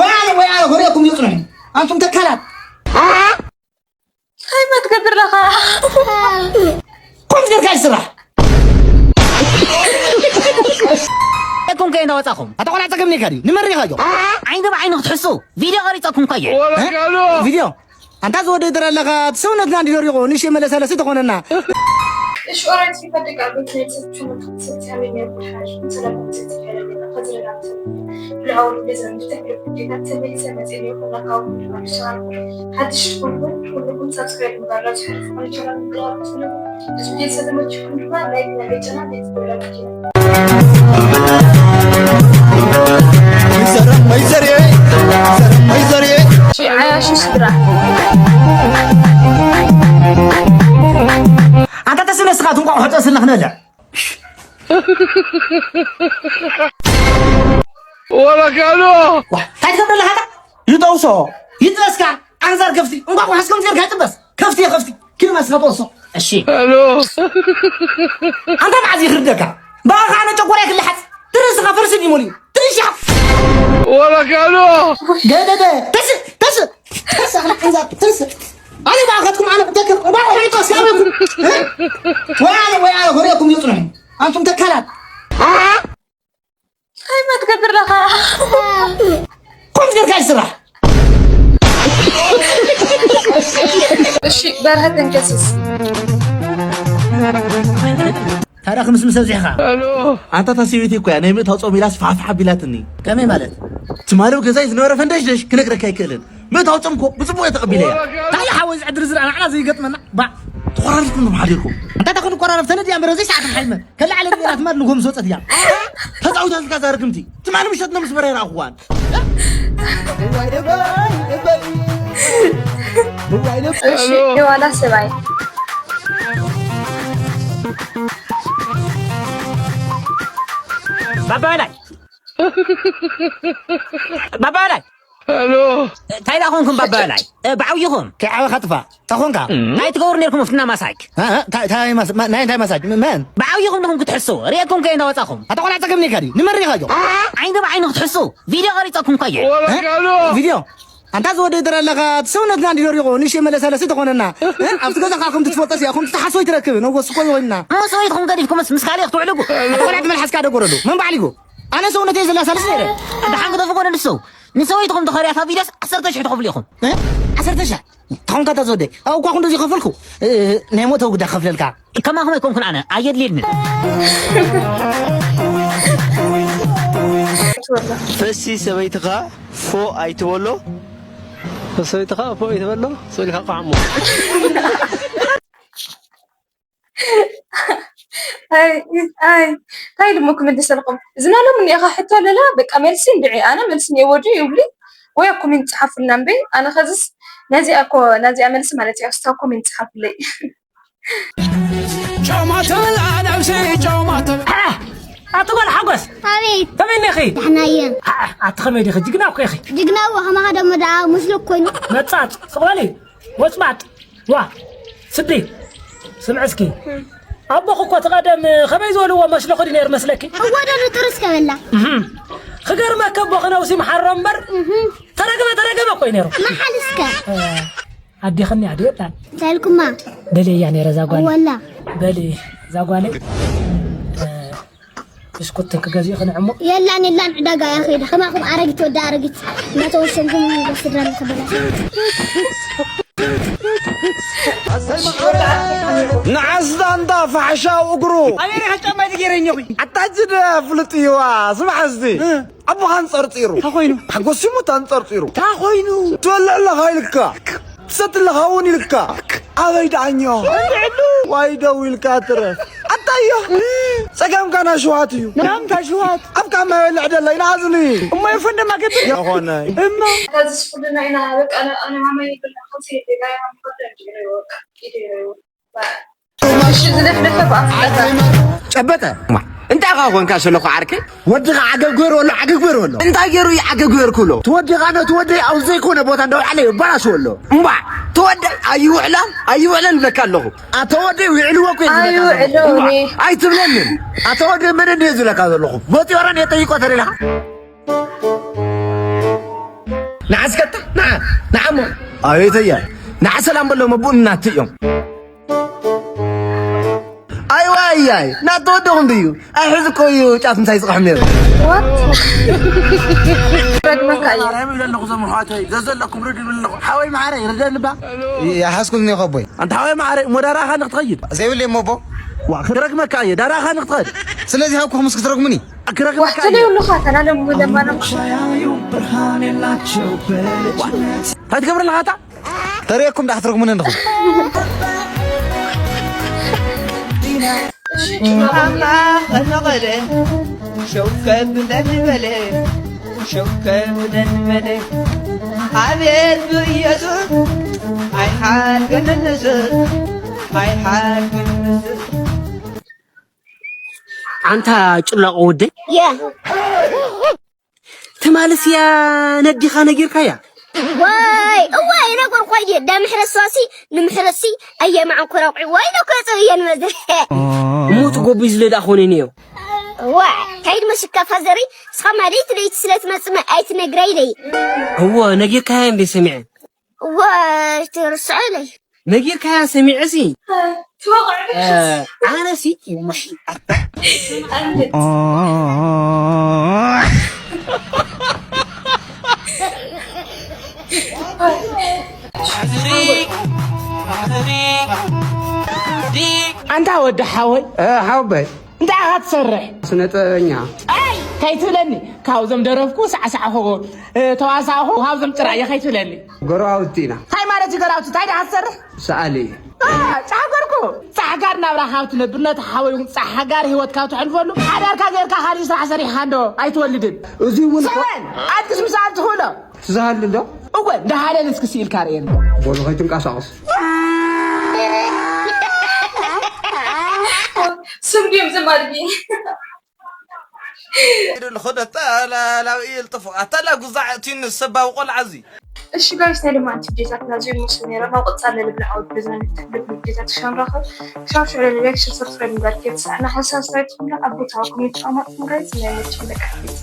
ወይ ኣነ ወይ ኣነ ሆሬኩም ይጽንሑ። ኣንቱም ተካላት። እንታይ ትገብር ኣለኻ? ኮምፒተር ካይ ስራሕ። እኩም ከይ እንዳወጻኹም ኣታ ቆልዓ ጸገም ነካ ድዩ ንመሪኻዮ። ዓይኒ ብዓይኒ ክትሕሱ ቪድዮ ቀሪጸኩም እኳ እየ። ቪድዮ ኣንታ ዝወደይ ደረ ኣለኻ ሰውነትና እንዲደሪቑ ንሽ መለሳለሲ ተኾነና። እሺ ኦራይት ሲፈደግ አብሮት ናይ ሰብቹ መጥቶ ሰብቻ ለኛ ቁሻሽ ሰላም ሰብቻ ለኛ ከዝረዳት ብለው ለዘን ተክለ ፍዴታት ተመሊሰ መጽኔ ሆና ካው ማሻል ሓድሽ ኩንኩም ኩልኩም ሳብስክራይብ ምግባር ራሱ ሕልፍ ሆነ ቻናል ምግባር ትነቡ ብዙ ቤተሰብ ተመችኩም ድማ ላይክ ናይ ቻናል ቤተሰብ ለማኪና ይዘረም መይዘርየ ይዘረም መይዘርየ ዓያሹ ስድራ ኣንታ ተስነ ስኻ ትንቋቑሖ ጠስነ ክነልዕ። ወረጋሎ እንታይ ትገብር ኣለኻ? ይጠውሶ ይጥበስካ። ኣንዛር ከፍቲ እንቋቑሖ እስከም ጌርካ ይጥበስ። ከፍቲ ከፍቲ ኪድ መስካ ተወሶ። እሺ ሄሎ ኣንታ መዓዝ ይኽርደካ? ብኣኻ ኣነ ጨጎራይ ክልሓጽ ትርእስኻ ፍርሲ ድዩ ሞልዩ? ትንሻ ወረጋሎ ገደደ ተስ ተስ ተስ ኣኽላ ሓንዛብ ተስ ኣነ ብኣኻትኩም ኣነ ክተክር እንቋቑሖ ይጠስ ያበኩም። ወይ ኣነ ወይ ኣነ ሆሬኩም ይጽንሑ። ኣንቱም ተካላት እንታይ ትገብር ኣለኻ? ኮምፒተር ካይ ስራሕ። እሺ በርሀ ተንከስስ ታዲያ ክምስምስ ኣብዚሕኻ። ሄሎ ኣንታ እታ ሰበይቲ እኮ እያ ናይ ምእታው ጾም ኢላስ ፋሕፋሕ ኣቢላትኒ። ከመይ ማለት? ትማሊ ኣብ ገዛይ ዝነበረ ፈንዳሽ ደሽ ክነግረካ ኣይክእልን። ምእታው ጾም እኮ ብጽቡቕ እየ ተቐቢለያ። እንታይ ሓወይ ዝዕድር ዝረኣ ንዓና ዘይገጥመና ባዕ። ተኾራሪፍኩም ዶ ሓዲርኩም? እንታይ ተኽንቆራረፍ ተነዲያ እምበር ዘይሰዓት ሓይመ ከላዓለ ድቤላት ማድ ንጎም ዝወፀት እያ። ተጻዊታ ዝካ ዛርግምቲ ትማሊ ምሸት ነው ምስ በረ ይረኣኽዋን። እሺ የዋላ ሰብኣይ ባባላይ ባባላይ ሄሎ እንታይ ዳ ኾንኩም ባባላይ ብዓብይኹም ከይዓበኻ ጥፋ ተኾንካ እንታይ ትገብሩ ነርኩም ኣብትና ማሳጅ ናይ እንታይ ማሳጅ መን ብዓብይኹም ንኹም ክትሕሱ ርእየኩም ከየ እንዳወፃኹም ኣታ ቆልዓ ፀገም ኔካ ድዩ ንመሪኻዮ ዓይኒ ብዓይኒ ክትሕሱ ቪድዮ ቀሪፀኩም ከየ ወረጋሎ ቪድዮ ኣንታ ዝወደይ ደረ ኣለኻ እቲ ሰውነትና እንዲ ደሪቑ ንሽ መለሳለሲ ተኾነና ኣብቲ ገዛ ከዓ ከምቲ ትፈልጦ እያ ከምቲ ተሓስቦ ይትረክብ ነጎስ እኮ ይኾንና እሞ ሰበይትኹም ገዲፍኩምስ ምስ ካልእ ክትውዕልጉ ኣታ ቆልዓ ትመልሓስካ ደጎረሉ መን ባዕሊጉ ኣነ ሰውነተይ ዘላሳልስ ነይረ ደሓን ክደፍጎ ነድሰው ንሰበይትኹም ተኸርያታ ቪድዮስ ዓሰርተ ሽሕ ትኸፍሉ ኢኹም ዓሰርተ ሽሕ ተኾንካ እታ ዝወደይ ኣብኳ ክንዶ ዝኸፈልኩ ናይ ሞተ ጉዳ ክኸፍለልካ ከማኹም ኣይኮንኩን ኣነ ኣየድልየንን ፈሲ ሰበይትኻ ፎ ኣይትበሎ ሰበይትኻ ፎ ኣይትበሎ ስእልካ ቋዕሞ እንታይ ድሞ ክምልሰልኩም ዝናሎም እኒኢኻ ሕቶ ኣለላ በቃ መልሲ እንድዒ ኣነ መልሲ እኒኤዎ ድዩ ይብሉ ወይ ኮሜንት ጸሓፉልና እምበይ ኣነ ከዝስ ነዚኣ እኮ ነዚኣ መልሲ ማለት እያ ስታ ኮሜንት ጸሓፉለይ ጨማተል ኣነብሰ ጨማተል ኣቲ ጓል ሓጎስ ኣቤት ከመይ እኒኺ ደሕናየ ኣቲ ከመይ ዲኺ ጅግና እኮ ኢኺ ጅግና እዎ ከማኻ ደሞ ደኣ መስሎ ኮይኑ መጻጽ ጽቕበሊ ወጽባጥ ዋ ስዲ ስምዕ እስኪ ኣቦኹ እኮ ትቐደም ከመይ ዝበልዎ መስለኹ ድዩ ነይሩ መስለኪ እወደዱ ጥርስ ከበላ ክገርመካ ኣቦኺ ነብሲ ምሓሮ እምበር ተረገመ ተረገመ እኮ እዩ ነይሩ መሓል እስከ ኣዴኽኒ ኣደ የብላን እንታይ ኢልኩማ በልያ ነይረ እዛ ጓል ወላ በሊ እዛ ጓለይ ብስኩት ክገዝኡ ክንዕሞ የላን የላን ዕዳጋ እያ ከይደ ከማኹም ኣረጊት ወዲ ኣረጊት እናተወሸንኩም ስድራ ንክበላ ንዓስዳ እንዳ ፋሕሻው እግሩ ኣበይ ርኢኻ ጫማ ዝገይረኝ እኹ ኣታጅደ ፍልጥ እዩዋ ስማሕ እስቲ ኣቦኻ ኣንጸርጺሩ እንታይ ኮይኑ ሓጎስ ይሙት ኣንጸርጺሩ እንታይ ኮይኑ ትበልዕ ኣለኻ ኢልካ ትሰቲ ኣለኻ እውን ኢልካ ኣበይ ደኣኛ ዋይ ደው ኢልካ ትረፍ ኣታዮ ጸገምካ ናይ ሽውሃት እዩ ናምታ ሽውሃት ኣብ ካማ የብልዕ ደላ ይንኣዝኒ እሞ የፈንደማ ገብር ይኾነ እሞ ከዚ ስኩልና ኢና በቃ ኣነ ሃማይ ይብልና ከዚ ሌላ ይሃም ይፈርደ እንጂ ነው ይወቃ ኢደ ነው ይወቃ እሺ ዝለፍለፈ ብኣፍላታ ጨበጠ እንታይ ኻ ኮንካ ሸለኹ ዓርከይ ወድኻ ዓገብ ገይሩ ኣሎ ዓገብ ገይሩ ኣሎ እንታይ ገይሩ እዩ ዓገብ ገይሩ ክብሎ ትወድኻ ነቲ ወደይ ኣብ ዘይኮነ ቦታ እንዳውዓለ የባላሽዎ ኣሎ እምባ ትወደይ ኣይውዕላን ኣይውዕለን ዝብለካ ኣለኹ ኣተ ወደይ ውዕልዎ እኮ እዩ ዝብለካ ዘለኹ። ኣይውዕሎኒ ኣይትብለንን ኣተ ወደይ መን እንድየ ዝብለካ ዘለኹ መፂኦረን የጠይቆ ተደሊኻ ንዓ እስከታ ንዓ ንዓ እሞ ኣቤተያ ንዓ ሰላም በሎም ኣቦኡ እናት እዮም። ኣይዋያይ ናተወደኹም ድዩ? ኣይ ሕዚ እኮ እዩ ጫት ምሳይ ዝቕሕም ነይሩ። ረግመካ እዩ። ማርያም ይብለ ኣለኹ ዞም ኣሕዋተይ ዘዘለኩም ርድ ይብል ኣለኹ ሓወይ መዓረ ይርደኒ ባ ይሓዝኩልኒ ከቦይ ኣንታ ሓወይ መዓረ እሞ ዳራኻ ንክትኸይድ ዘይብለይ እሞ ኣቦ ዋ ክረግመካ እየ ዳራኻ ንክትኸድ ስለዚ ሃብኩኹምስ ክትረግሙኒ ክረግመካ እየ ስለይብሉኻ ተላለሙ ለማኖም እንታይ ትገብር ኣለኻ እታ ተርእየኩም ዳሕ ትረግሙኒ ኣለኹም ኣማ ኸነቐለ ሸውከብ ነንበለ ሸውከብ ነንበለ ኣቤት ብኢየሱስ ኣይሓልግን ንስስ ኣይሓልግን ንስስ ኣንታ ጭላቆ ወደይ ትማልስ እያ ነዲኻ ነጊርካያ ዋይ እዋይ ነጎር ኮይዲ ዳምሕረስ ዋሲ ንምሕረሲ ኣየማዓን ኮራቁዒ ወይ ነኮ የጸብየን መዝር እሞ ትጎብይ ዝለ ደኣ ኾነ ነዮ ዋ ካይድ መሽካ ፋዘሪ ስኻ ማለይት ለይቲ ስለ ትመጽእ ኣይትነግረይ ለይ እወ ነጊርካያ እንደ ሰሚዐ ዋይ ትርስዐለይ ነጊርካያ ሰሚዐሲ ኣነሲ ኣንታ ወዲ ሓወይ ሓወበይ እንታይ ኢኻ ትሰርሕ ስነ ጥበበኛ ከይትብለኒ ካብዞም ደረፍኩ ሳዕሳዕኹ ተዋሳእኹ ካብዞም ጥራየ ከይትብለኒ ጎረባብቲ ኢና እንታይ ማለት እዩ ገራውቲ እንታይ ደኣ ትሰርሕ ሰኣሊ ጫሕገርኩ ጻሕጋር ናብራ ካብ ትነብር ነቲ ሓወይ እውን ጻሕጋር ህይወት ካብ ትሕልፈሉ ሓዳርካ ጌርካ ካልእ ስራሕ ሰሪሕካ እንዶ ኣይትወልድን እዚ እውን ስወን ኣድግስ ምሳል ትኽእሎ ትዝሃሉ እንዶ እወ እንዳ ሃለል እስኪ ስኢልካ ርእየኒ በሉ ከይትንቀሳቐሱ ስም ድዮም ዝማድጊ ኸደ ጠላላዊ ይልጥፉ ኣታላ ጉዛዕ ቲን ሰባዊ ቆልዓ እዚ እሺ ጋይስ ናይ ድማ እቲ ዴታት ናዚኦም መስሉ ነይሮም ኣብ ቀጻሊ ልብል ዓወት ገዛና ንፍትሕ ልብል ዴታት ሻምራኸ ክሻብ ሽዑ ለለቤት ሽር ሰብስክራይብ ምግባር ከየትሰኣና ሓሳብ ኣስተያየትኩም ኣብ ቦታ ኮሜንት ኣማጥኩም ጋይስ ናይ መቸም ደቂ ኣሕቤት